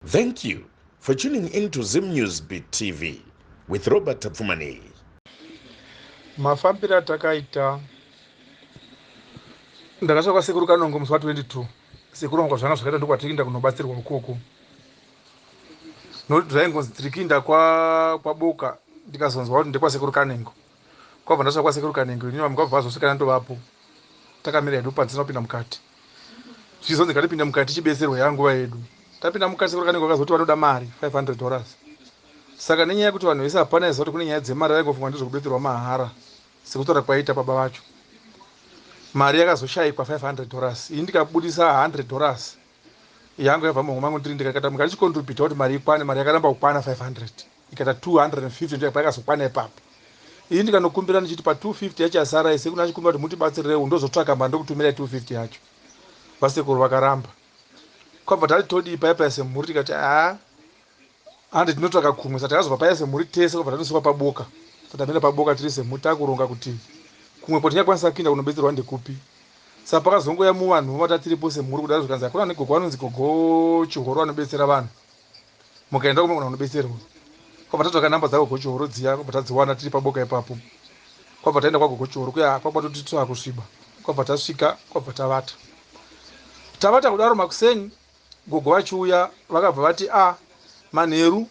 Thank you for tuning in to Zim News Beat TV with Robert Tafumani. Mafambiro atakaita, ndakasvika kwasekuru Kanongo musi wa22. Sekuru vangu zvanga zvakaita ndokwatiriinda kunobatsirwa ukoko, nokuti zvaingonzi tiri kuinda kwaBoka, ndikazonzwa kuti ndekwasekuru Kanengo. Kwabva ndasvika kwasekuru Kanengo ini, vamwe kwabva vazosvika ndovapo, takamira hedu panze, tisina kupinda mukati. Zvichizonzi ngatipinda mukati tichibetserwa, yanguva yedu. Tapinda mukati, sekuru Kanengo vakazoti vanoda mari $500. Saka nenyaya yekuti vanhu vese hapana iziva kuti kune nyaya dzemari, vaingofunga ndezvekubetserwa mahara sekutaura kwaita baba vacho. Mari yakazoshayikwa $500. Ini ndikabudisa $100 yangu yabva muhomwe mangu, ndiri ndikakata mukatichicontributa kuti mari ikwane. Mari yakaramba kukwana 500, ikaita 250, ndo yakazokwana ipapo. Ini ndikanokumbira ndichiti pa250 yacho yasara, ise kuna achikumbira kuti mutibatsirewo, ndozotsvaka mari ndokutumirai 250 yacho. Vasekuru vakaramba. Kwabva tati todii paya semhuri? Tikati haa, handi tinotsvaka kumwe. Saka takazobva paya semhuri tese, kwabva tanosikwa paBoka. Tatamira paBoka tiri semhuri, takuronga kuti kumwe kwatingakwanisa kuinda kunobetserwa ndekupi. Saka pakazongoya muvanhu vatatiripo semhuri kudaro, zvikanzi hakuna negogo vanonzi Gogo Chihoro vanobetsera vanhu, mukaenda kumwe kuna kunobetserwa. Kwabva tatsvaka namba dzaGogo Chihoro dziya, kwabva tadziwana tiri paBoka ipapo. Kwabva taenda kwaGogo Chihoro kuya, kwakwatoti tsvaa kusviba. Kwabva tasvika, kwabva tavata. Tavata kudaro, makuseni gogo vachiuya, vakabva vati, "A, manheru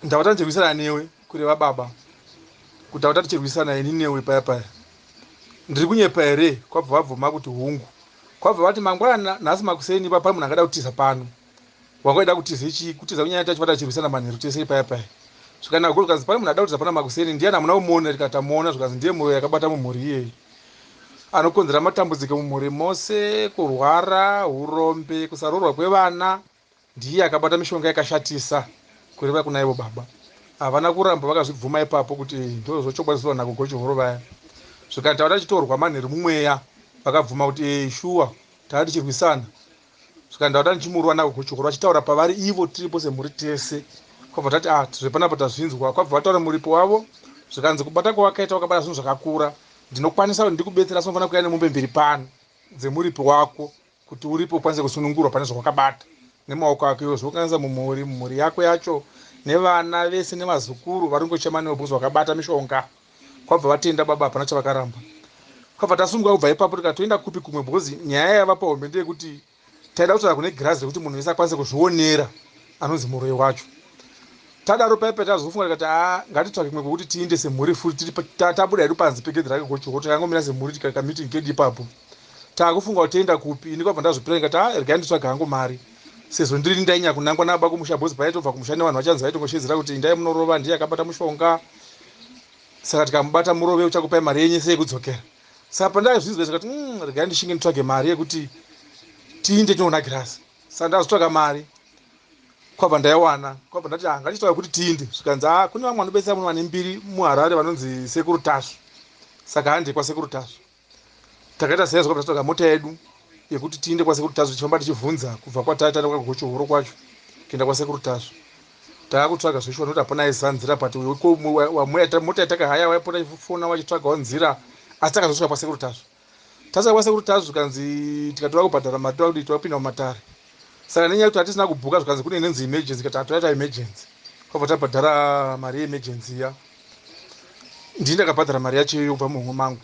ndavata ndichirwisana newe," kureva baba, kuti tavata tichirwisana ini newe paya paya, ndiri kunyepa here? Kwabva vabvuma kuti hungu. Kwabva vati, "Mangwana nhasi makuseni pa pane munhu angada kutiza pano. Wangaida kutiza ichi?" Kutiza kunyanya tachivata tichirwisana manheru tese paya paya. Zvikanaka, zvikanzi pane munhu ada kutiza pana makuseni, ndiani? Hamuna kumuona? Tikati tamuona. Zvikanzi ndiye muroi akabata mumhuri iyeyi, anokonzera matambudziko mumhuri mose, kurwara, urombe, kusaroorwa kwevana. Ndiye akabata mishonga yakashatisa, kureva kuna ivo baba. Havana kuramba, vakazvibvuma ipapo kuti ndozvochokwadi naGogo Chihoro vaya. Zvikati tava tachitorwa manheru mumweya, vakabvuma kuti shuwa tava tichirwisana. Zvikati ndava ndichimurwa naGogo Chihoro vachitaura pavari ivo, tiripo semhuri tese. Kwabva tati, "Ah, zvepanapa tazvinzwa." Kwabva vataura muripo wavo, zvikanzi kubata kwawakaita, wakabata zvinhu zvakakura. Ndinokwanisa kuti ndikubetsera, asi unofanira kuuya nemombe mbiri pano dzemuripo wako kuti uripo ukwanise kusunungurwa pane zvawakabata nemaoko ako iwo, zvokanisa mumhuri yako yacho nevana vese nevazukuru vari kungochema newe because wakabata mishonga. Kwabva vatenda baba, hapana chavakaramba. Kwabva tasunguka kubva ipapo, tikatoenda kupi kumwe? Because nyaya yava pahombe ndeyekuti taida kutsvaga kune girazi rekuti munhu wese akwanise kuzvionera anonzi muroi wacho. Tadaro paipa tazofunga, tikati, "A, ngatitsvake kumwe kwekuti tiinde semhuri futi." Tabuda hedu panze pegedhi rake Gochihoro, takangomira semhuri, tikaita kedu ipapo. Taakufunga kuti toenda kupi. Ini kwabva ndazvipira, ndikati, "A, regai nditsvaga hangu mari," sezvo ndiri ndainya kunangwa nababa kumusha, bhozi paitobva kumusha nevanhu vachanzi vaitongoshedzera kuti indai munorova, ndiye akabata mushonga, saka tikamubata murove uchakupai mari yenyu sei kudzokera. Saka pandakazvinzwa ndikati, regai ndishinge nditsvage mari yekuti tiinde tinoona girazi." Saka ndazotsvaga mari, kwabva ndaiwana. Kwabva ndati, "Ah, ngatichitsvaga kuti tiinde." Zvikanzi, "A, kune vamwe vanobetsera muno vane mbiri muHarare vanonzi Sekuru Tasvu, saka handei kwaSekuru Tasvu." Takaita saizvo, kwabva tatsvaga mota yedu yekuti tiinde kwaSekuru Tasvu, tichifamba tichibvunza kubva kwataita kwaGochohoro kwacho kuenda kwaSekuru Tasvu. Taakutsvaga zveshuwa nokuti hapana aiziva nzira, but mota yatakahaya waipota ichifona vachitsvagawo nzira, asi takazosvika kwaSekuru Tasvu. Tasvika kwaSekuru Tasvu, zvikanzi tikatora kubhadhara mari, toda kuti topinda mumatare. Saka nenyaya yekuti hatisina kubhuka, zvikanzi kune inonzi emergency, kati hatoita emergency. Kwabva tabhadhara mari yeemergency iya. Ndini ndakabhadhara mari yacho iyoyo kubva muhomwe mangu.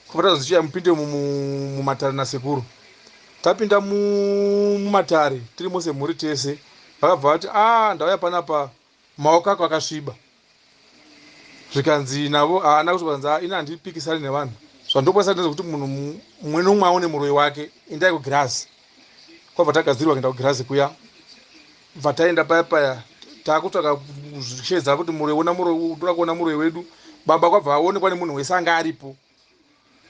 Kwabva tazonzi chiya mupinde mumatare nasekuru. Tapinda mumatare tirimo semhuri tese, vakabva vati, "A, ndauya panapa, maoko ako akasviba." Zvikanzi navo haana kuti, kanzi, "Ini handipikisani nevanhu, zvandokwanisa ndezvekuti munhu mumwe nomwe aone muroi wake. Indai kugirazi." Kwabva tagadzirirwa kuenda kugirazi kuya. Bva taenda paya paya, taakutsvaka kushedza kuti muroi, ona muroi, toda kuona muroi wedu. Baba kwabva aonekwa nemunhu wese anga aripo.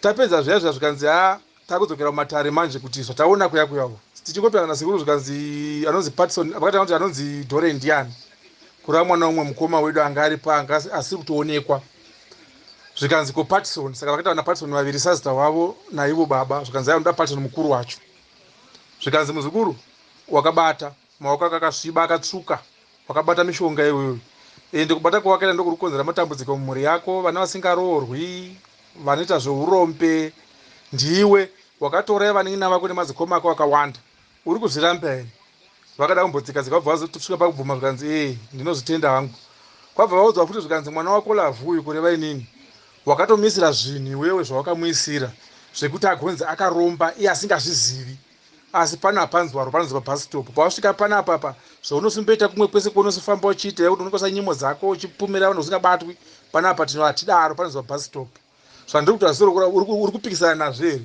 Tapedza zviya zviya, zvikanzi, "Ha, takudzokera mumatare manje kuti zvataona kuya kuyawo." Tichingopinda nasekuru, zvikanzi, "Anonzi Patson," vakati kuti, "Anonzi Dore ndiani?" Kureva mwana umwe mukoma wedu anga aripo, anga asiri kutoonekwa. Zvikanzi, "Ko Patson?" Saka vakaita vana Patson vaviri, sazita wavo naivo baba. Zvikanzi, "Anoda Patson mukuru wacho." Zvikanzi, "Muzukuru, wakabata maoko akakasviba, akatsvuka, wakabata mishonga iyoyo, ende kubata kwawakaita ndokuri kukonzera matambudziko mumhuri yako, vana vasingaroorwi, vanoita zveurombe. Ndiwe wakatouraya vanin'ina vako nemadzikoma ako akawanda. Uri kuzviramba here?" Vakada kumbotsika tsika vabva vazosvika pakubvuma zvikanzi ee ndinozvitenda hangu. Kwabva vaudzwa futi zvikanzi mwana wako Lavhu uyu kureva inini wakatomuisira zvinhu iwewe zvawakamuisira zvekuti agonzi akaromba iye asingazvizivi asi pano hapanzwaro panonzi pabus stop pawasvika panapa apa zvaunosimboita kumwe kwese kwaunosifamba uchiita yekuti unokosa nyimo dzako uchipumira vanhu usingabatwi panapa tino hatidaro panonzi pabus stop zvandiri kutaura soro uri kupikisana nazvo here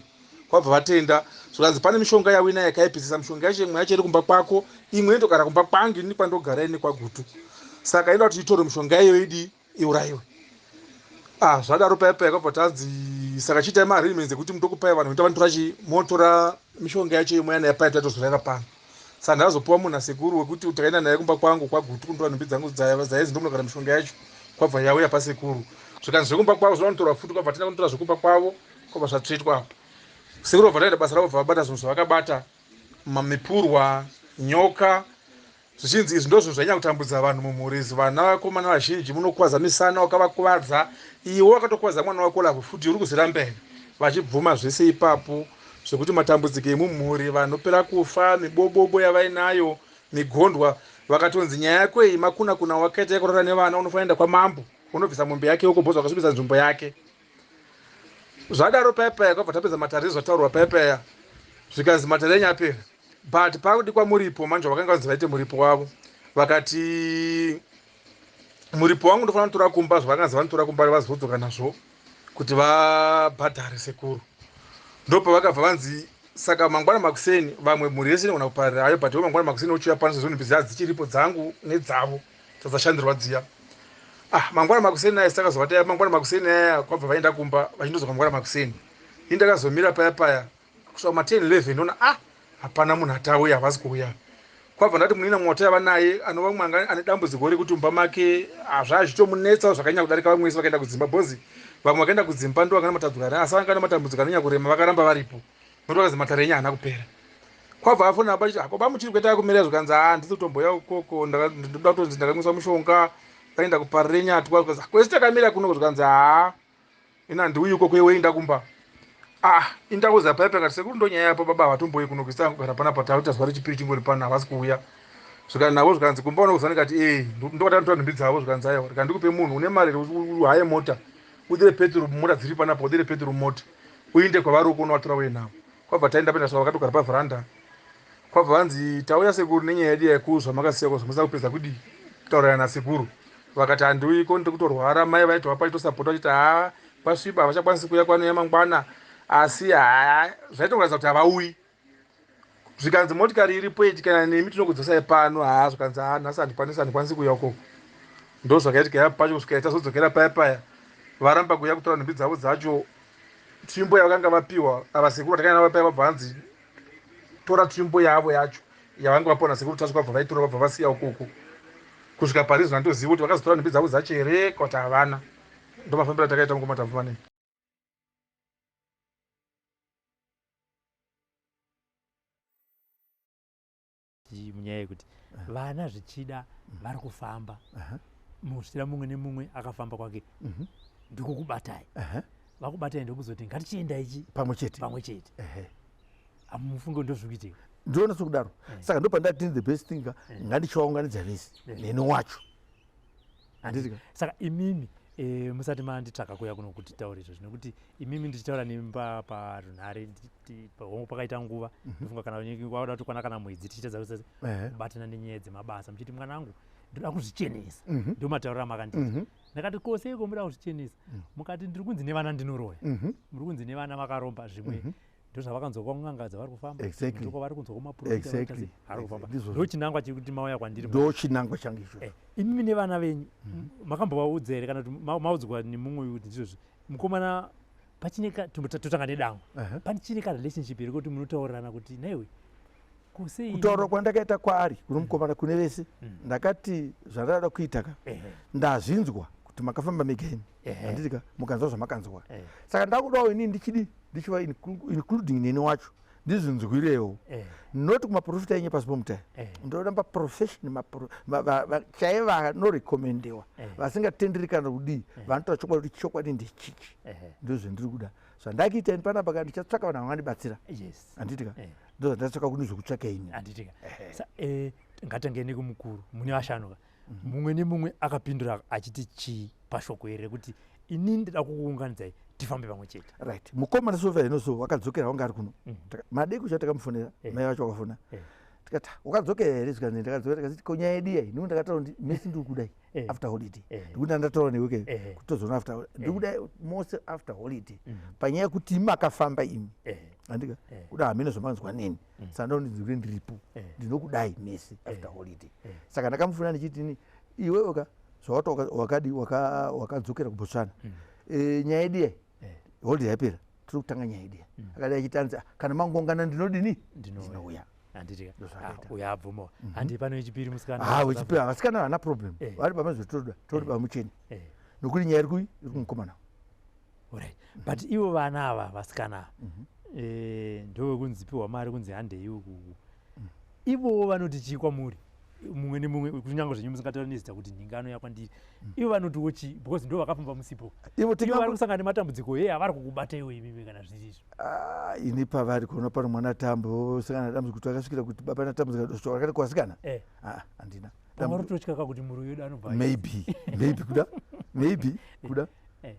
kwabva vatenda zvikanzi pane mishonga yawina yakaipisisa mishonga yacho imwe yacho iri kumba kwako imwe indogara kumba kwangu ini kwandogara ini kwagutu saka inoda kuti itore mishonga iyoyo idii iurayiwe ah zvadaro paya paya kwabva tanzi saka chiitai maarrangements ekuti mutokupai vanhu voita vanotora chi motora mishonga yacho imwe yana yapaya tatozorera pano saka ndazopiwa munhu asekuru wekuti takaenda naye kumba kwangu kwagutu kundotora nhumbi dzangu dzaizi ndomunogara mishonga yacho kwabva yauya pasekuru zvikanzi zvekumba kwavo zvavanotorwa futi kwabva tenda kunotora zvekumba kwavo kwabva zvatsvetwa apo sekuru vabva taenda basa ravo bva vabata zvinhu zvavakabata mipurwa nyoka zvichinzi izvi ndozvinhu zvainyanya kutambudza vanhu mumhuri izvi vana vakomana vazhinji munokuvadza misana wakavakuvadza iwe wakatokuvadza mwana wako lavo futi uri kuzviramba here vachibvuma zvese ipapo zvekuti matambudziko emumhuri vanopera kufa mibobobo yavainayo migondwa vakatonzi nyaya yako iyi makuna kuna wakaita yekurara nevana unofanira enda kwamambo unobvisa mombe yake yokobhoza wakasvibisa nzvimbo yake zvadaro paya paya kwabva tapedza matare zvataurwa paya paya zvikanzi matare enyu apera but pakudikwa muripo manje vakanga vanzi vaite muripo wavo vakati muripo wangu ndofanira kutora kumba zvavanganzi vanotora kumba vazodzoka nazvo kuti vabhadhare sekuru ndopavakabva vanzi saka mangwana makuseni vamwe mhuri yese inogona kupararira hayo but mangwana makuseni ochiuya pano sezvo nhumbi dziya dzichiripo dzangu nedzavo dzadzashandirwa dziya ah mangwana makuseni aya takazovata mangwana makuseni aya kwabva vaenda kumba vachindodzoka mangwana makuseni ini ndakazomira paya paya kusvika kuma 10 11 ndoona ah hapana munhu atauya havasi kuuya kwabva ndati munina mumwe wataiva naye anova mumwe anga ane dambudziko rekuti mumba make hazvazvitomunetsawo zvakanyanya kudarika vamwe vese vakaenda kudzimba bhozi vamwe vakaenda kudzimba ndo vanga nematambudziko ari asi vanga nematambudziko anonyanya kurema vakaramba varipo nokuti vakazi matare enyu haana kupera kwabva afona apa achiti akoba muchiri kuita kumira zvikanzi haa ndisi kutomboya ukoko ndoda kutonzi ndakamwiswa mushonga kaenda kuparire nyatwa zvikanzi kwese takamira kuno zvikanzi haa ini handiuyi ukoko iwe inda kumba ah indakuza paya pakati sekuru ndonyaya yapo baba havatomboyi kuno kuisa kugara panapa takuita zuva rechipiri tingori pano havasi kuuya zvikanzi navo zvikanzi kumba unokuziva ndikati ee ndokatanotora nhumbi dzavo zvikanzi aiwa rika ndikupe munhu une mari uhaye mota udire peturu mota dziri panapa udire peturu mota uinde kwavari uko unovatora uye navo kwabva taenda penda svika vakatogara pavheranda kwabva vanzi tauya sekuru nenyaya yedu yekuzva makasiya ko zvamusina kupedza kudii kutaurana nasekuru vakati handiuyiko ndiri kutorwara mai vaitova paitosapota vachiti haa kwasviba havachakwanisi kuuya kwanouya mangwana asi haa zvaitokuratidza kuti havauyi zvikanzi motikari iripo iti kana nemi tinokudzosai pano haa zvikanzi haa nhasi handikwanisi handikwanisi kuuya ukoko ndo zvakaitika yapo pacho kusvika tazodzokera paya paya varamba kuuya kutora nhumbi dzavo dzacho tsvimbo yavakanga vapiwa ava sekuru vatakanga navo paya vabva vanzi tora tsvimbo yavo yacho yavanga vapiwa nasekuru tasvu vabva vaitora vabva vasiya ukoko kusvika pari zvino handizivi kuti vakazotora nhumbi dzavo dzacho here kuti havana ndomafambiro atakaita mukoma Tapfumanei. Munyaya yekuti vana zvichida vari kufamba musvira mumwe nemumwe akafamba kwake mhm. ndikukubatai vakubatai ndokuzoti ngatichiendai chi pamwe chete pamwe chete amufunge ndozvikuitika ndinoona sokudaro eh. saka ndopandati the best thing eh. ngandichivaunganidza vese eh. neni wacho handitika saka imimi e, musati manditsvaka kuya kuno kuti taure izvozvo nekuti imimi ndichitaura nemi parunhare hongu pakaita nguva mhm. ndofunga kana wada kutokwana kana mwedzi tichitadza kubatana nenyaya dzemabasa muchiti mwanangu ndoda kuzvichenesa mhm. ndo matauriro amakandiita mhm. ndakati ko seiko muda kuzvichenesa mukati ndiri kunzi nevana ndinoroya muri kunzi nevana vakaromba zvimwe ndozvavakanzwa kwan'anga dzavari kufamba exactly. ndokwavari kunzwa kumaprofita exactly. vari kufamba exactly. ndochinangwa chiri kuti mauya kwandiri ndochinangwa changu icho eh, imimi nevana venyu mm -hmm. makambovaudza here kana kuti maudzwa nemumwe kuti ndizvozvo mukomana pachine totanga nedamwe uh -huh. pachine karelationship here kuti munotaurirana kuti naiwe kutaura kwandakaita kwaari kuno mukomana kune vese mm. ndakati zvandada kuita ka ndazvinzwa kuti makafamba mega imi handiti ka mukanzwa zvamakanzwa saka ndakudawo inini ndichidi ndichiva including neni wacho ndizvinzwirewo eh. not kumaprofita enye pasi pomutaya eh. ndoda maprofession chaive vanorekomendewa eh. vasingatenderi kana kudii vanotaura chokwadi kuti chokwadi ndechichi ndozvendiri kuda zvandakuita ini panapa ka ndichatsvaka vanhu vangandibatsira handitika ndozvandatsvaka kuni zvekutsvaka ini handitika Ngatangei nekumukuru, mune vashanu ka. Mumwe nemumwe akapindura achiti chii pashoko iri rekuti inini ndida kukuunganidzai tifambe pamwe chete? Right, mukomana Sofia inoso wakadzokera, wanga ari kuno. Madeko cha takamufonera, mai vacho vakafona. Tikati, "Wakadzokera here?" Zvikanzi, "Ndakadzokera." Tikati, "Ko nyaya yedu iyi?" Ndikuti ndakataura kuti mesi ndiri kudai after holiday. Ndikuti ndataura newe ke kutozoona after holiday. Ndikudai mose after holiday panyaya yekuti imi makafamba imi, andika kuda hamene zvamanzwa neni, saka ndondidzikure ndiripo. Ndinokudai mese after holiday. Saka ndakamufuna ndichiti, "Ni iwewe ka, zvawati wakadi wakadzokera kuBotswana, nyaya yedu iyi, holiday yapera, tiri kutanga nyaya yedu iyi." Akadai achitanzi, "Ah, kana mangongana ndinodini?" Ndinouya. Ndinouya. Handiti ka? Ndozvakaita. Ah, uyo abvumawo. Handi pano yechipiri, musikana. Ha, wechipiri, vasikana havana problem. Vari pamazvotoda todi pamucheni, nokuti nyaya iri kui iri kumukomana. Alright, but ivo vana ava, vasikana ava, ndovekunzi piwa mari kunzi handei ukuku, ivowo vanoti chii kwamuri mumwe nemumwe? Kunyange zvenyu musingatauri nezita kuti nhingano yakwandiri, ivo vanotiwo chii? Because ndo vakafamba musipo. Ivo Ivo tinga vari kusangana nematambudziko ye avari kukubata iwo imimi kana zviri izvo? Ah, ini pavari kuona pano mwana Tambo sangana dambudziko kuti akasvikira kuti baba natambudzika akati kuvasikana. Ah, handina. Pamwe rutotya kakuti murwi wedu anobva Maybe kuda, maybe kuda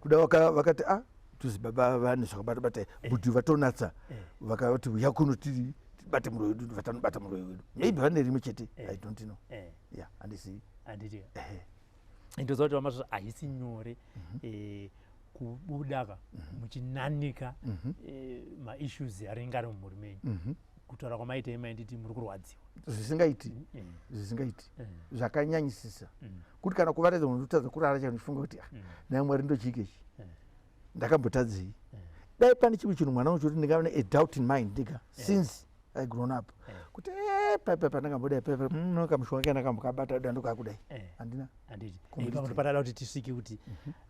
kuda vakati ah, tuzi baba vane zvakabata bata, but vatonatsa vakati uya kuno tiri tibate muroi wedu, vatanobata muroi wedu. Maybe vane rimwe chete, I don't know. Yeah, handisi. Handiti ndoziva kuti vaMasvosva haisi nyore kubuda ka muchinanika maissues aringe ari mumhuri menyu. Kutaura kwamaita imainditi muri kurwadziwa. Zvisingaiti, zvisingaiti, zvakanyanyisisa, kuti kana kuvaradza munhu kutadza kurara chano chifunga kuti, "Ah, nhai Mwari, ndochiike ichi? Ndakambotadzei?" Dai pane chimwe chinhu, mwana wangu, choti ndingava ne a doubt in mind ndega since I grown up, kuti paipa pandangambodai, paipa kamushonga kaina kambokabata dando kakudai, handina. Handiti Completely. Pamwe patada kuti tisvike kuti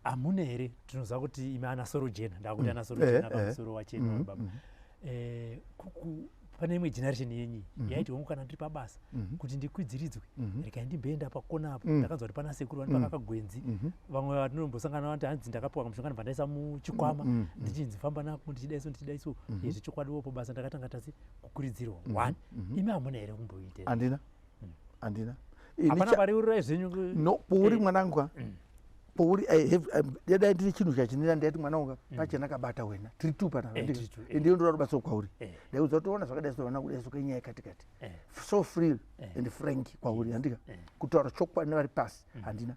hamuna here, tinoziva kuti imi ana soro jena, ndakuti ana soro jena, kamusoro wachena wababa. Pane imwe generation yenyu yaiti, "Hongu, kana ndiri pabasa, kuti ndikwidziridzwe, regai ndimboenda pakona apo, ndakanzwa kuti pana sekuru vani pakakagwenzi." Vamwe vatinombosangana vanoti, "Hanzi ndakapiwa kamushonga, ndibva ndaisa muchikwama, ndichinzi famba nako, ndichidaiso, ndichidaiso." Zvechokwadiwo pabasa ndakatanga tasi kukuridzirwa one. Imi hamuna here kumboita? Handina, handina. Ini Hapana pariurirai zvenyu No, pouri mwanangu ka, pouri dai ndiri chinhu chachinira, ndaiti mwana wangu pachena kabata wena, tiri tu pana. Tiri two, eh. Ndiyo ndoda rubatsiro kwauri. Ndaikuudza kuti ona zvakadai so, vana kudai so, kenyaya katikati, so free and frank kwauri, handika kutaura chokwadi nevari pasi. Handina,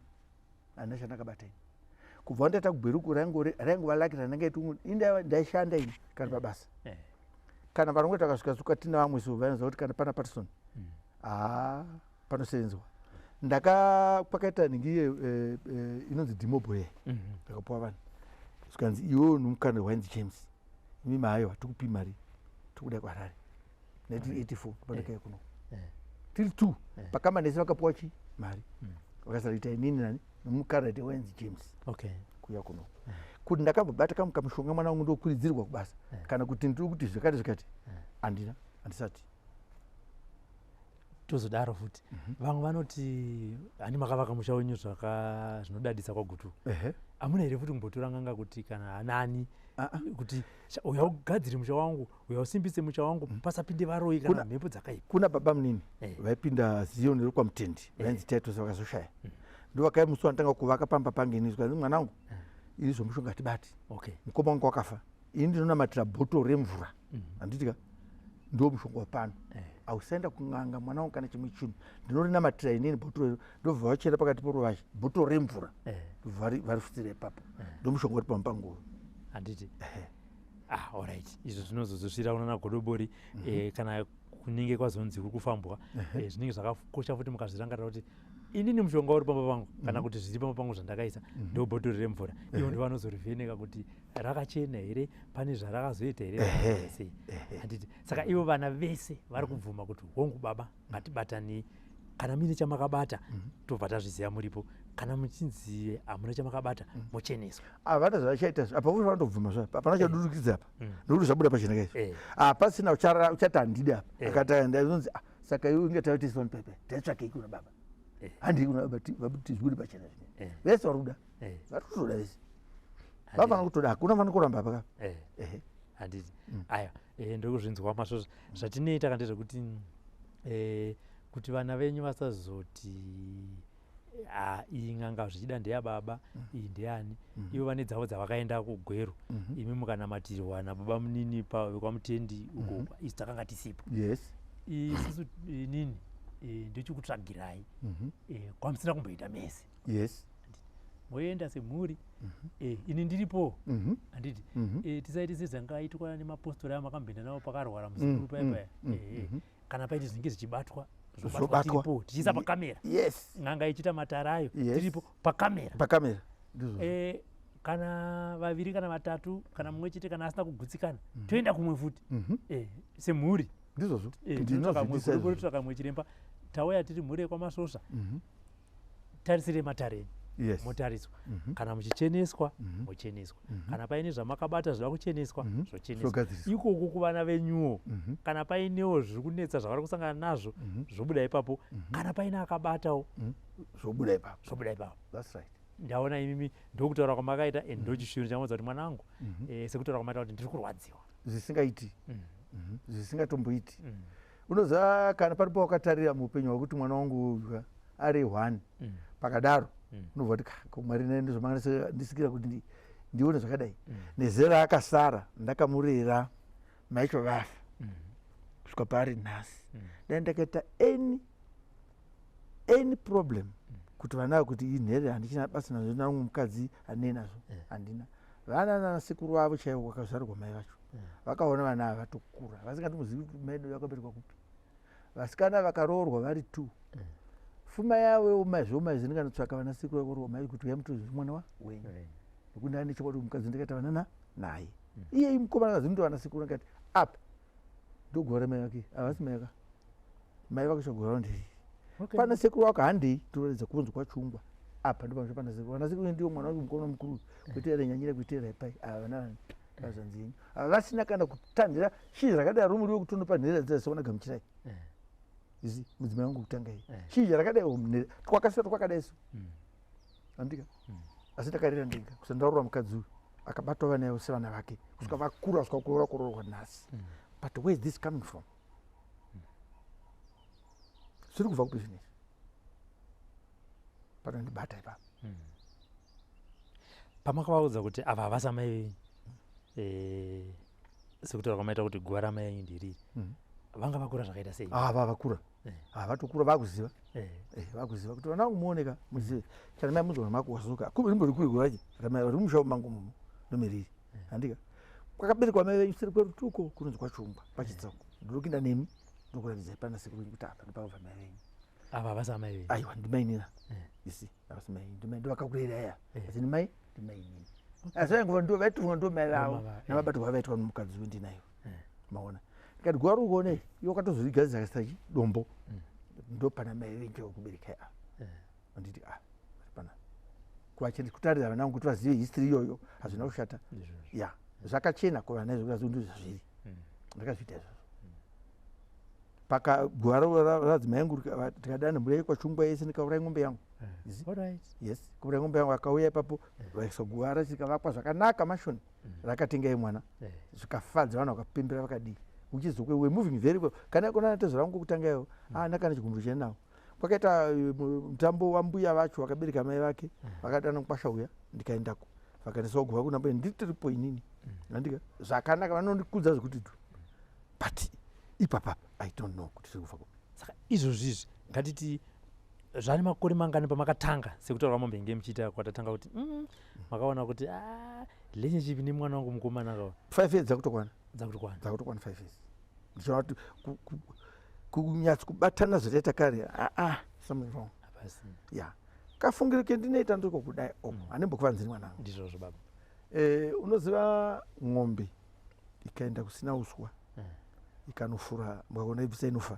handina chandakabata ini kubva ndaita kuGweruku. Raingova laki randanga ini ndaishanda ini kana pabasa, kana vanonge takasvika suka tina vamwe so vanoziva kuti kana pana Patison, haa, panosenzwa. Ndaka pakaita nhingi inonzi demob ndakapuwa vanhu, zvikanzi, "Iwewo nomukana wainzi James, imi maayo hatikupi mari, tikuda kuHarare." 1984 pandakauya kuno tiri two. Pakambani ese vakapuwa chi mari, vakasara ita inini nani nomukana wainzi James kuuya kuno. Kuti ndakambobata kamwe kamushonga, mwana wangu, ndokuridzirwa kubasa, kana kuti ndiri kuti zvakati zvakati, handina, handisati. Tozodaro futi, vamwe vanoti hani makavaka musha wenyu zvaka zvinodadisa kwaGutu. Hamuna here futi kumbotora nganga kuti kana hanani Ah, ah. kuti, "Uya ugadzire musha wangu, uya usimbise musha wangu, pasapinde varoyi kana mhepo dzakaipa"? Kuna baba munini vaipinda Zion rekwaMutendi, vainzi Titus, vakazoshaya. Ndo vakai musi wanatanga kuvaka pamba pange ini, zvikanzi, "Mwanangu, ini zvomushonga hatibati. Mukoma wangu wakafa, ini ndinonamatira bhoto remvura, handiti ka? Ndo mushonga wapano. Ausaenda kun'anga, mwana wangu, kana chimwe chinhu. Ndinорinamatira inini bhotoro iro." Ndobva vachera pakati poruvazhe bhotoro remvura, ndobva varifutsira ipapo. Ndo mushonga uri pamba panguva. Handiti? Ah, alright, izvo zvinozozosvira kunana Godobori kana kunenge kwazonzi kuri kufambwa. Zvinenge zvakakosha futi mukazvirangarira kuti inini mushonga uri pamba pangu, kana kuti zviri pamba pangu zvandakaisa, ndo bhotoro remvura. Ivo ndo vanozorivheneka kuti rakachena here, pane zvarakazoita here, sei, handiti? Saka ivo vana vese vari kubvuma kuti, "Hongu baba, ngatibatanei. Kana muine chamakabata, tobva tazviziva muripo. Kana muchinzi hamuna chamakabata, mocheneswa." Havana zvavachaita apa, vose vanotobvuma zva hapana chadurukidza apa, nokuti zvabuda pachena kaizvo. Hapasina uchati handidi apa. Akati ndazonzi, "Ah, saka iwe inge taitisa pepe, taitsvakei kuna baba? Handii kuna baba, tizvibude pachena zvine." Vese vari kuda, vari kutoda vese, vafanira kutoda, hakuna fanira kuramba apa ka. Handiti? Aya, ndokuzvinzwa masvozvo. Zvatinoita ka ndezvekuti Kuti vana venyu vasazoti, "Ah, iyi n'anga zvichida ndeyababa, iyi ndeyani." Ivo vane dzavo dzavakaenda kuGweru. Imi mukanamatirwa nababa munini vekwaMutendi uko, isu takanga tisipo. Isusu, inini ndochikutsvagirai kwamusina kumboita mese. Moenda semhuri, ini ndiripo, handiti? Tisaiti sezvangaitwa nemapostori amakamboenda navo pakarwara muzukuru paya paya. Kana paiti zvinenge zvichibatwa, zvobatwa. Zvobatwa. Tiripo tichiisa pakamera. N'anga ichiita matara ayo. Tiripo pakamera. Pakamera, ndizvozvo. Kana vaviri kana vatatu kana mumwe chete kana asina kugutsikana, toenda kumwe futi semhuri. Ndizvozvo. Tinotsvaka mumwe Ndinozvidisa gurukuru, izvozvo. totsvaka mumwe chiremba. Tauya tiri mhuri yekwaMasvosva, tarisire matare enyu. Motariswa, kana muchicheneswa, mocheneswa. Kana paine zvamakabata zvida kucheneswa, zvocheneswa. Zvogadziriswa. Ikoko kuvana venyuwo, kana painewo zviri kunetsa zvavari kusangana nazvo, zvobuda ipapo. Kana paine akabatawo, Zvobuda ipapo. zvobuda ipapo. That's right. Ndaona imimi ndokutaura kwamakaita and ndochisviro chamuudza kuti mwana wangu, sekutaura kwamaita kuti ndiri kurwadziwa. Zvisingaiti. Zvisingatomboiti. Unoziva, kana paripo wakatarira muupenyu hwako kuti mwana wangu uyu ari one pakadaro, unobva kuti, "Ko, Mwari nai ndizvomandisikira kuti ndione zvakadai nezera akasara ndakamurera, maicho vafa kusvika paari nhasi. Dai ndakaita any problem kuti vana ava kuti inhere, handichina basa nazvo, namumwe mukadzi handinei nazvo, handina vana." Nanasekuru vavo chaivo vakazvarwa mai vacho vakaona vana ava vatokura, vasingatombozivi kuti mai vedu vakaberekwa kupi. Vasikana vakaroorwa vari two, fuma yavo zveumaizi, ndinganotsvaka vana sekuru vakaroorwa mai kuti uyai mutozvi mwana wa wenyu, nekuti ndane chokwadi kuti mukadzi ndakaita vanana naye iye mukomana akazi ndo vana sekuru. Ndikati apa ndogora mai vake, havasi mai vaka mai vake, chagora ndiri pana sekuru wako, handei toratidza kunzi kwachungwa apa ndo pana sekuru. Vana sekuru ndiwo mwana wake mukomana mukuru, kuitera nyanyira kuitera ipai ava vana vani vazvanzi yenyu ava vasina kana kutandira shizha rakadai romuriwo kutonopa nherera dzaisaona gamuchirai izi mudzimai wangu kutanga iyi shizha rakadai twakasira twakadai so andika. Asi ndakarira ndega kusandaurura mukadzi uyu akabatwa vana ivo sevana vake kusvika vakura, kusvika kuroora kuroorwa nhasi. But where is this coming from? Zviri kubva kupi zvinezvi? Panondibata ipapo. Pamakavaudza kuti ava havasi amai venyu, sekutaura kwamaita kuti guva ramai venyu ndiriri, vanga vakura zvakaita sei? Ah, vavakura. Ah, vatokura, vakuziva. Vakuziva kuti vana vangu muoneka muzive chana mai muzona makuwazuka rimbori kuri guraje ramai ri musha mangu muno nomiriri handika kwakaberekwa mai venyu seri kwerutuko kunonzi kwachungwa pachitsauko. Ndinokinda nemi, ndokuratidzai pana sekuru venyu kuti apa ndopakabva mai venyu. Ava havasi amai venyu? Aiwa, ndimainina isi, havasi mai, ndimai ndovakakurera ya. Asi ndimai, ndimainini, asi vaingova ndo vaitofunga ndo mai vavo. Namabatirwo avaitwa nomukadzi wendinayo, maona, ndikati guva ruri kuona iri, iwe wakatozorigadzira kasachi dombo, ndo pana mai venyu vakuberekai ava. Anditi ah, pana kuvachene kutarira vana vangu kuti vazive history iyoyo, hazvina kushata. Ndizvozvo. Ya, zvakachena kuvana izvo, kuti ndo zvazviri. Ndakazviita izvozvo paka guva radzimai yangu tikadana mhuri yekwachungwa yese, ndikauraya ng'ombe yangu. You see? Yes, kuuraya ng'ombe yangu, akauya ipapo, vaisa guva racho rikavakwa zvakanaka, mashoni rakatengai mwana. Zvikafadza vanhu, vakapembera, vakadii, uchizokwe we moving very well. Kana ikona tezo rangu kutanga iwo, ah, ndakana chigumburo chenawo kwakaita mutambo wambuya vacho vakabereka mai vake, vakadana mukwasha uya, ndikaendako, vakandisawo guva kuna mbuya, nditiripo inini, andika zvakanaka, vanondikudza zvekuti tu. But ipapapa I don't know kuti zviri kubva kupi. Saka izvozvi izvi, ngatiti zvane makore mangani pamakatanga sekutaura kwamombenge muchiita kwatatanga kuti makaona kuti, ah, relationship nemwana wangu mukomana kawa? 5 years dzakutokwana. Dzakutokwana. Dzakutokwana 5 years. Ndichiona kuti kunyatso kubatana zvataita kare, aa, something wrong. Hapasina. Ya, kafungiro kendinoita ndiko kudai oko, handimbokuvanziri mwanangu. Ndizvozvo, baba. Unoziva ng'ombe ikaenda kusina uswa, ikanofura, mukaona ibvisa, inofa.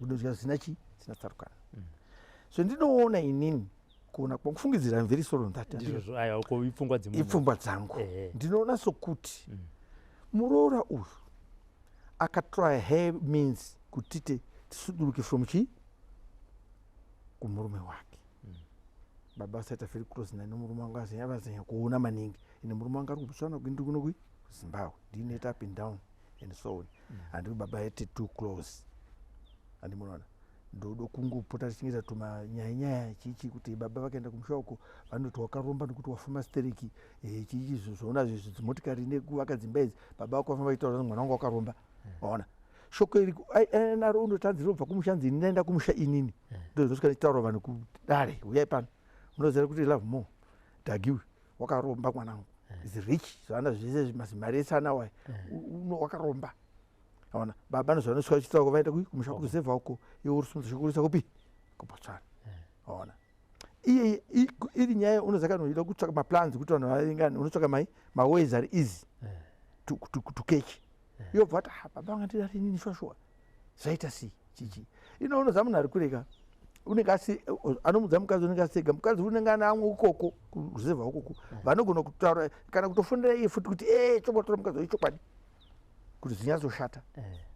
Unodya zvisina chi zvisina tsarukano. So ndinoona inini, kuona kwangu, kufungidzira, I'm very sorry on that. Ndizvozvo, aiwa, ko ipfungwa dzemunhu. Ipfungwa dzangu. Ndinoona sokuti muroora uyu akatry her means kuti tisuduruke from chi kumurume wake. Baba vasaita very close naye nomurume wangu, azenya vazenya kuona maningi. Ine murume wangu ari kuBotswana, ndiri kuno kuZimbabwe, ndinoita up and down and so on. Handiri baba yete too close, handimunoona. Ndodo kungopota tichengeta tumanyayanyaya chichi, kuti baba vakaenda kumusha uko vanoti wakaromba nekuti wafuma stereki, chichi zvoona zvezvi dzimotikari nekuvaka dzimba idzi. Baba vako vafamba vachitaura mwana wangu wakaromba. Waona shoko iri naro unotanzi rinobva kumusha, nzi ini ndaenda kumusha inini, ndozvosvika ndichitaura vanhu kudare, uyai pano, munoziva kuti Love More Dhagiwe wakaromba, mwanangu is rich, zvaana zvese mazimari ese anawo aya, wakaromba. Aona baba nozvanosvika vachitaura vaenda kumusha kuruzevha uko, iwe uri simudza shoko urisa kupi? KuBotswana. Aona iye iri nyaya unoziva kana uchida kutsvaka maplans kuti vanhu varingane, unotsvaka mai maways ari easy to catch. Iwe bva wati, "Ah, baba vangandidari inini shwashwa, zvaita sei?" Chichi ino unoziva munhu ari kureka unenge asi anomudza mukadzi, unenge asega mukadzi, unenge ane amwe ukoko kuruzevha ukoko vanogona kutaura kana kutofundira iye futi kuti e chobatora mukadzi wechokwadi kuti zvinyatsoshata.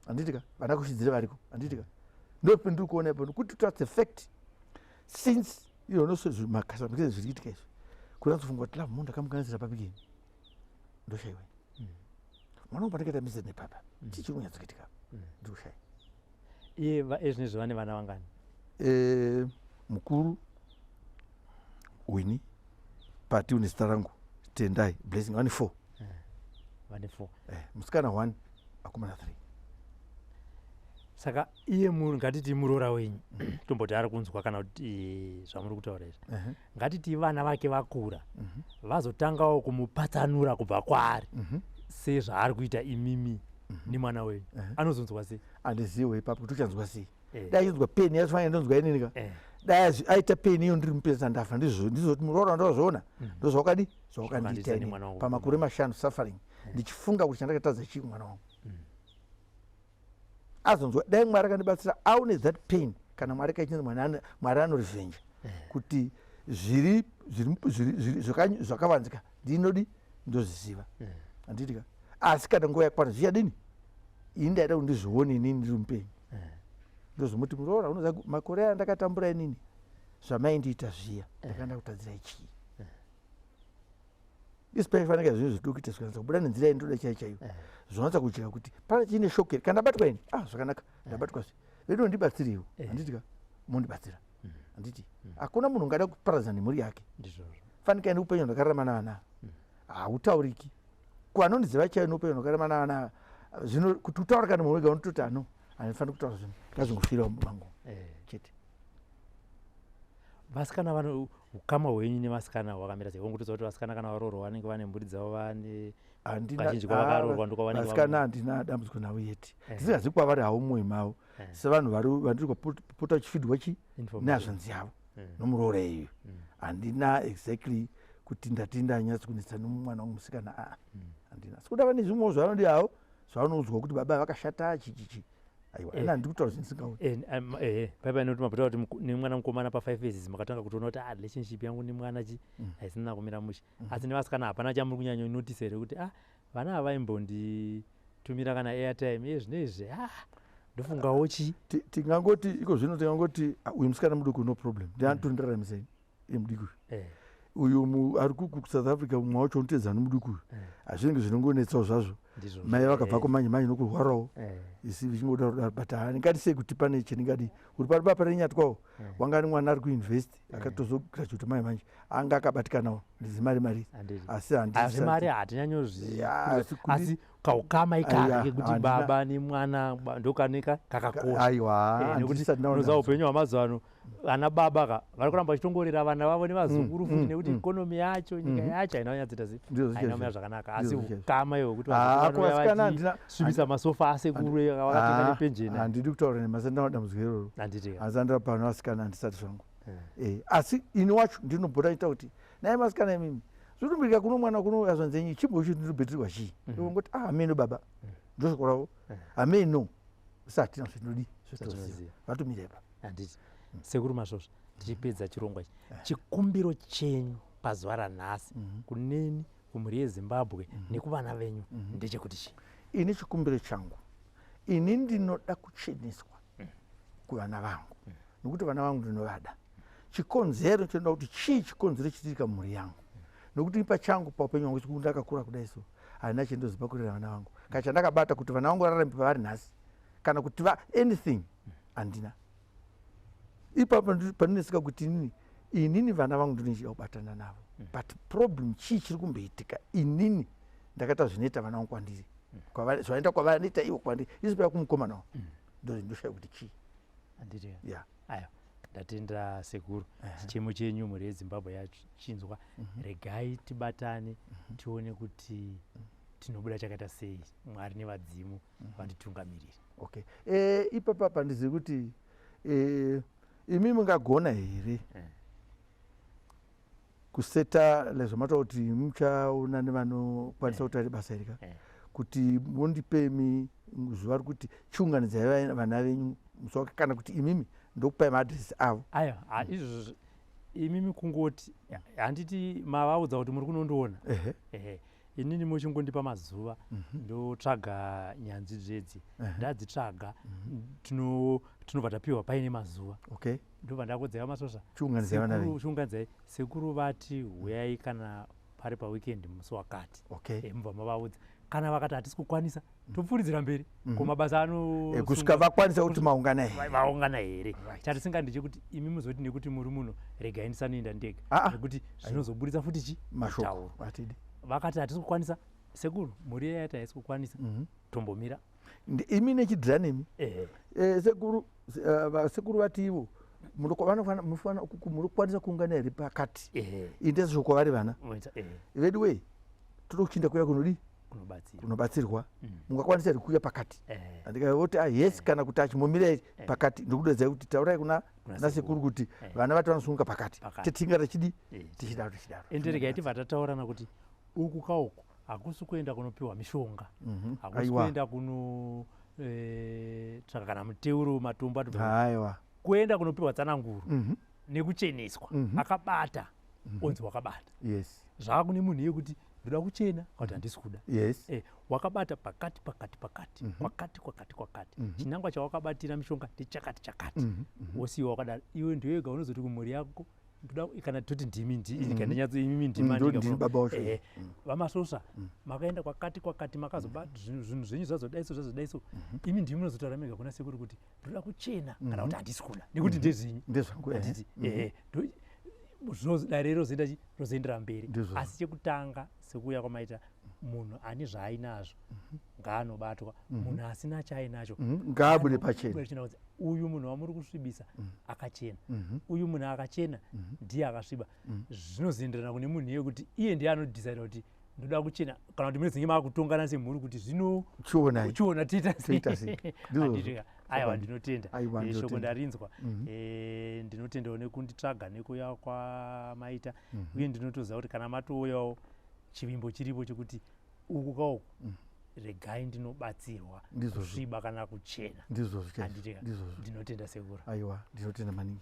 Handiti ka vana kushidzire variko, handiti ka? Ndopindiri kuona ipo kuti that's the fact since iyonomakasa zviri kuitika izvi, kunatsofunga kuti Love munhu ndakamukanganisira papikini, ndoshaiwa mwana wangu pandakaita mistake nepapa, chii chiri kunyatsokuitika, ndiri kushaya. Iye ezvinezvi vane vana vangani? Mukuru Wini, pati une zita rangu, Tendai, Blessing, vane four. Vane four. Musikana one, akomana three. Saka iye ngatiti muroora wenyu, tomboti ari kunzwa kana kuti zvamuri kutaura izvi, ngatiti vana vake vakura, vazotangawo kumupatsanura kubva kwaari sezvaari kuita imimi nemwana wenyu, anozonzwa sei? Handiziwe ipapo kuti uchanzwa sei. Dai achinzwa pain yacho ndonzwa inini ka. Dai aita pain iyo ndiri mupesa ndafa, ndizvo ndizoti muroora ndozvoona ndozvawakadi zvawakandiita nemwana inini wangu. Pamakore 5 suffering ndichifunga kuti chandakatadza chii kumwana wangu. Azonzwa, dai Mwari akandibatsira aone that pain, kana Mwari kaichinzi Mwari anorevenge kuti zviri zvakavanzika ndinodi ndozviziva, handiti ka? Asi kana nguva yakwana zvichadini, ini ndaida kuti ndizvione inini ndiri mupenyu, ndozomuti, "Muroora, unoziva makore aya ndakatambura inini, zvamaindiita zviya, ndakanda kutadzirai chii?" Isi paifanika zvinhu zviduku ita zvikanatsa kubuda nenzira yaindoda chaiyo chaiyo, zvinonatsa kujeka kuti pane chiine shokeri. Kana ndabatwa ini, ah, zvakanaka, ndabatwa zve, vedu ndibatsireiwo, handiti ka? Mondibatsira, handiti? Hakuna munhu ungada kuparadza nemhuri yake. Ndizvozvo. Fanika ini upenyu hwandakararama navana hautauriki kuvanondiziva chaiyo, neupenyu hwandakararama navana zvino kuti utaura kana munhu wega unototi ano handifaniri kutaura zvinhu, ngazvingofirawo mumango chete. Vasikana vano ukama hwenyu nevasikana hwakamira sei? Wongotoziva kuti vasikana kana varoorwa vanenge vane mhuri dzavo, vane kazhinji kwavakaroorwa ndokwavanenge Vasikana handina dambudziko navo yeti, tisingazivi kwavari havo mumwoyo mavo, sevanhu vari vandiri kupota uchifidwa chi Information. Nehanzvanzi yavo nomuroora iyoyo, handina exactly kuti ndati ndanyatso kunetsa nomwana wangu musikana, aa, handina. Asi kuda vane zvimwewo zvavanodi havo, zvavanoudzwa kuti baba vakashata chichichi, aiwa, ina handiri kutaura zvinhu ndisingaoni. Paipai nekuti mabhuta kuti nemwana mukomana pa5 years makatanga kutoona kuti ah, relationship yangu nemwana chi haisina kumira mushe. Asi nevasikana hapana chamuri kunyanyonotisa here kuti ah, vana ava vaimbonditumira kana airtime, iye zvino izvi ah, ndofungawo chi? Tingangoti iko zvino tingangoti ah, uyu musikana muduku no problem, ndiantondiraramisai iye mudiki uyu. Uyu ari kuSouth Africa, mumwe wacho unotedzana nomuduku uyu, hazvinenge zvinongonetsawo zvazvo. Ndizvozvo. Mai vakabvako manje manje nokurwarawo, isi vichingodaro daro, but handingatisei kuti pane chendingadi uri pari papa renyatwawo. Wanga ari mwana ari kuuniversity, akatozograduate manje manje, anga akabatikanawo ndizimari mari. Handiti. Asi handisati- Zvemari hatinyanyozvi Ya, asi asi kaukama ikaka Aiwa, kekuti baba nemwana ndokaneka kakakosha. Aiwa, Nekuti handisati ndaona unoziva dambudziko. upenyu hwamazuva ano, vana baba ka vari kuramba vachitongorera vana vavo nevazukuru futi, nekuti economy yacho, nyika yacho haina kunyatsoita sei, Ndizvo haina chaizvo. kumira zvakanaka, asi Ndizvo chaizvo. ukama ihwo kuti Ah, vazukuru vanouya kuvasikana handina- vachisvibisa masofa asekuru vakatenga Ah, nepenjeni. Handidi kutaura nemasa, ndaona dambudziko iroro. Handiti ka? Asi andira pano vasikana handisati zvangu. Asi ini wacho ndinobhota ita kuti naye masikana imimi zvinombirika kuno mwana kuno azvanzenyi chimbo icho ndinobhetirwa chii, ngoti ah, hameno baba, ndoshoko ravo, hameno, satina zvinodi zvetoziva. Zvatinoziva. Vatomira ipa. Handiti sekuru Masvosva, tichipedza chirongwa ichi, chikumbiro chenyu pazuva ranhasi kuneni, kumhuri yeZimbabwe nekuvana venyu ndechekuti chii? Ini chikumbiro changu, ini ndinoda kucheneswa kuvana vangu, nokuti vana vangu ndinovada. Chikonzero chinoda kuti chii, chikonzero chitirika mumhuri yangu, nokuti pachangu paupenyu hwangu chikuru ndakakura kudai so handina chendoziva kurera vana vangu, kana chandakabata kuti vana vangu vararame pavari nhasi, kana kuti va anything, handina. Ipapo pandineseka kuti inini vana vangu ndinochida kubatana navo, but problem chii chiri kumboitika? Inini ndakaita zvinoita vana vangu kwandiri, zvanoita kwavanoita ivo kwandiri, isi paya kumukomana wangu ndoshaya kuti chii. Handiti? Ya. Ayo, ndatenda sekuru. Chichemo chenyu mhuri yeZimbabwe yachinzwa. Regai tibatane, tione kuti tinobuda chakaita sei. Mwari nevadzimu vanditungamirire. Okay, ipapa pandizivi kuti imi mungagona here kuseta lezvamataura kuti muchaona nevanokwanisa kuti ari basa iri ka, kuti mundipe mi zuva rekuti chiunganidzai vana venyu musi wake, kana kuti imimi ndokupai maadhiresi avo? Ayo, izvozvo imimi kungoti, handiti mavaudza kuti muri kunondiona? Ehe. Ehe, inini muchingondipa mazuva, ndotsvaga nyanzvi dzedzi, ndadzitsvaga, tinobva tapiwa paine mazuva. Ndobva ndakudzai vamasosva. Chiunganidzai vana venyu. Chiunganidzai, sekuru vati huyai kana pari paweekend musi wakati. Mubva mavaudza. Kana vakati hatisi kukwanisa, topfuuridzira mberi ko mabasa ano. Kusvika vakwanisa kuti maungana here. Vaungana here. Chatisingandi ndechekuti imi muzoti nekuti muri muno, regai ndisanoenda ndega, nekuti zvinozoburitsa futi chi mashoko mutauro. Atidi. Vakati hatisi kukwanisa sekuru, mhuri yayati haisi kukwanisa, tombomira. Imi nechidhira nemi. Ehe. Sekuru, vasekuru vati ivo munokwanisa kuungana here pakati? Indesa shoko vari vana Moita, ehe. Vedu wei, toda kuchinda kuya kunodii? Kunobatsira. Kunobatsirwa. Mungakwanisa here kuuya pakati? Ehe. Andikavoti ah, yes, kana kuti achimomirai pakati, ndikudedzai kuti taurai kuna Kuna nasekuru kuti vana vati vanosunga pakati. Pakati. Titinga tichidi tichidaro, tichidaro. Ende regai tibva tataurana kuti uku kauku hakusi kuenda kunopiwa mishonga, hakusi kuenda kuno tsvaka kana muteuro, matombo atobva. Aiwa. Kuenda kunopiwa tsananguro nekucheneswa. Akabata onzi wakabata. Zvava kune munhu iye kuti ndoda kuchena kana kuti handisi kuda. Wakabata pakati, pakati, pakati, kwakati, kwakati, kwakati, chinangwa chawakabatira mishonga ndechakati chakati, wosiyiwa wakadaro. Iwe ndiwega unozoti kumhuri yako ndoda, kana toti ndimi ndanyatso imimi ndima. Ndini baba wacho. Vamasvosva, makaenda kwakati kwakati, makazobata zvinhu zvenyu zvazodaiso, zvazodaiso. Imi ndimi munozotaura mega kuna sekuru kuti ndoda kuchena kana kuti handisi kuda, nekuti ndezvenyu. Ndezvangu, ehe. Handiti? Ehe, dare rozoenda chi rozoendera mberi. Ndizvozvo. Asi chekutanga, sekuuya kwamaita, munhu ane zvaainazvo ngaanobatwa, munhu asina chaainacho Ngaabude pachena. Pachena kuti uyu munhu wamuri kusvibisa akachena, uyu munhu akachena ndiye akasviba. Zvinozoenderana kune munhu iye kuti iye ndiye anodhisaida kuti ndoda kuchena, kana kuti munozenge maakutongana semhuri kuti zvino Chionai. Chiona tiita Toita sei. Ndizvozvo. Handiti? Aiwa, ndinotenda. Aiwa, Shoko ndinotenda. ndarinzwa. Ndinotendawo nekunditsvaga nekuuya kwamaita, uye ndinotoziva kuti kana matouyawo, chivimbo chiripo chekuti uku kauku regai ndinobatsirwa Ndizvozvo. kusviba kana kuchena. Ndizvozvo chaizvo. Handiti? Ndizvozvo. Ndinotenda sekuru. Aiwa, ndinotenda maningi.